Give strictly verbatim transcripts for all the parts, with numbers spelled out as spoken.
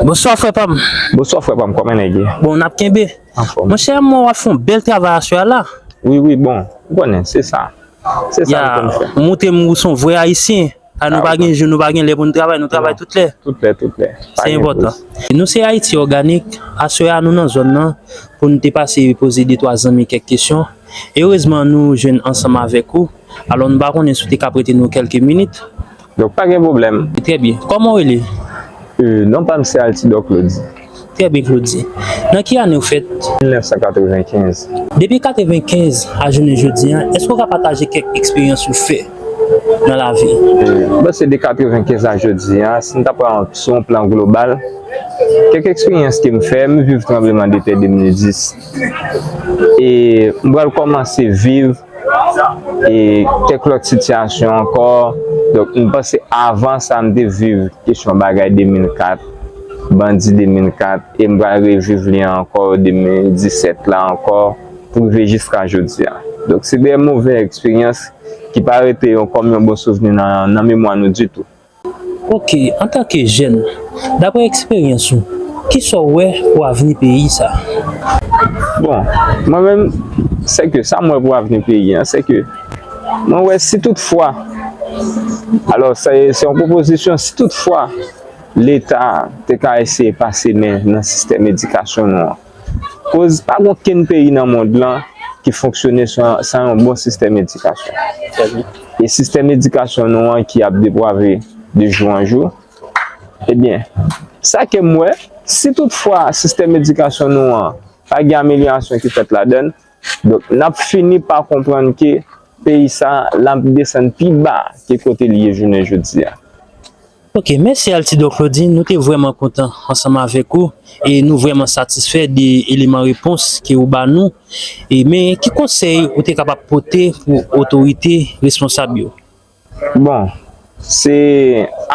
Bonswa, frè pa m. Bonswa, frè pa m, kòman nèg ye? Bon, n ap kenbe. Anfòm. Monchè, mwen wè w ap fè yon bèl travay aswè a la. Wi, wi, bon, ou konnen, se sa. Se sa m konn fè. Ou montre m ou se yon vrè Ayisyen. A nou pa gen jou, nou pa gen lè pou nou travay, nou travay tout lè. Tout lè, tout lè. Se enpòtan. Nou se Ayiti Òganik, aswè a nou nan zòn nan pou nou te pase poze de twa zanmi kèk kesyon. Erezman nou jwenn ansanm avèk ou. Alò nou pa konnen si w te ka prete nou kèlke minit. Donk pa gen pwoblèm. Trè byen. Kòman w rele? Euh, non pa m se Altidor Claudy. Trè byen, Claudy. Nan ki ane w fèt? Mil nèf san katrevenkenz. Depi katrevenkenz a jounen jodi a, èske w ka pataje kèk eksperyans ou fè nan lavi? Bon, se de katrevenkenz a jodi a, si n ta pran sou yon plan global, kèk eksperyans ke m fè, m viv tranbleman de tè de mil dis. E m pral kòmanse viv e kèk lòt sitiyasyon ankò. Donk, m panse avan sa, m te viv kesyon bagay de mil kat, bandi de mil kat, e m pral reviv li ankò de mil disèt la ankò, pou rive jiska jodi a. Donk, se de move eksperyans ki pa rete yon, kòm yon bon souvni nan, nan memwa nou ditou. Ok, antanke jèn, daprè eksperyans ou, kisa w wè pou avni peyi sa? Bon, mwen menm, se ke sa m wè pou avni peyi an, se ke mwen wè si toutfwa, alò, se, se yon pwopozisyon, si toutfwa Leta te ka eseye pase men nan sistèm edikasyon nou an. Koz pa gen okenn peyi nan mond lan ki fonksyone san, san yon bon sistèm edikasyon. E sistèm edikasyon nou an ki ap deprave de jou an jou, ebyen, sa ke m wè, si toutfwa sistèm edikasyon nou an pa gen amelyorasyon ki fèt ladan l, donk, n ap fini pa konprann ke peyi sa a, l ap desann pi ba ke kote l ye jounen jodi a. Ok, mèsi Altidor Claudy, nou te vrèman kontan ansanm avèk ou e nou vrèman satisfè de eleman repons ke ou ba nou. E, men ki konsèy ou te kapab pote pou otorite responsab yo? Bon, se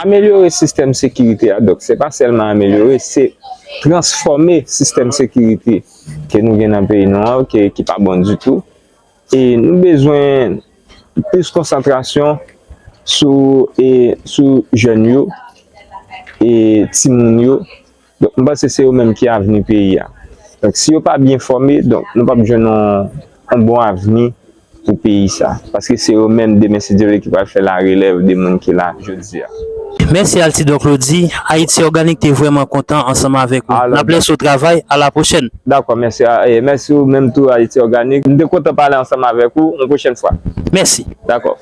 amelyore sistèm sekirite a. Donk, se pa sèlman amelyore, se transfòme sistèm sekirite ke nou gen nan peyi nou an, ke, ki pa bon ditou. E nou bezwen plis konsantrasyon sou, e, sou jèn yo e timoun yo. Donk, m panse se yo menm ki avni peyi a. Donk, si yo pa byen fòme, donk, nou p ap jwenn yon, yon bon avni pou peyi sa. Paske se yo menm, demen, si Dye vle, ki pral fè larelèv de moun ki la jodi a. Mèsi Altidor Claudy. Ayiti Òganik te vrèman kontan ansanm avèk ou. N ap lese w travay. A la pwochèn. Dakò, mèsi. A, e, mèsi ou menm tou, Ayiti Òganik. M te kontan pale ansanm avèk ou yon pwochèn fwa. Mèsi. Dakò.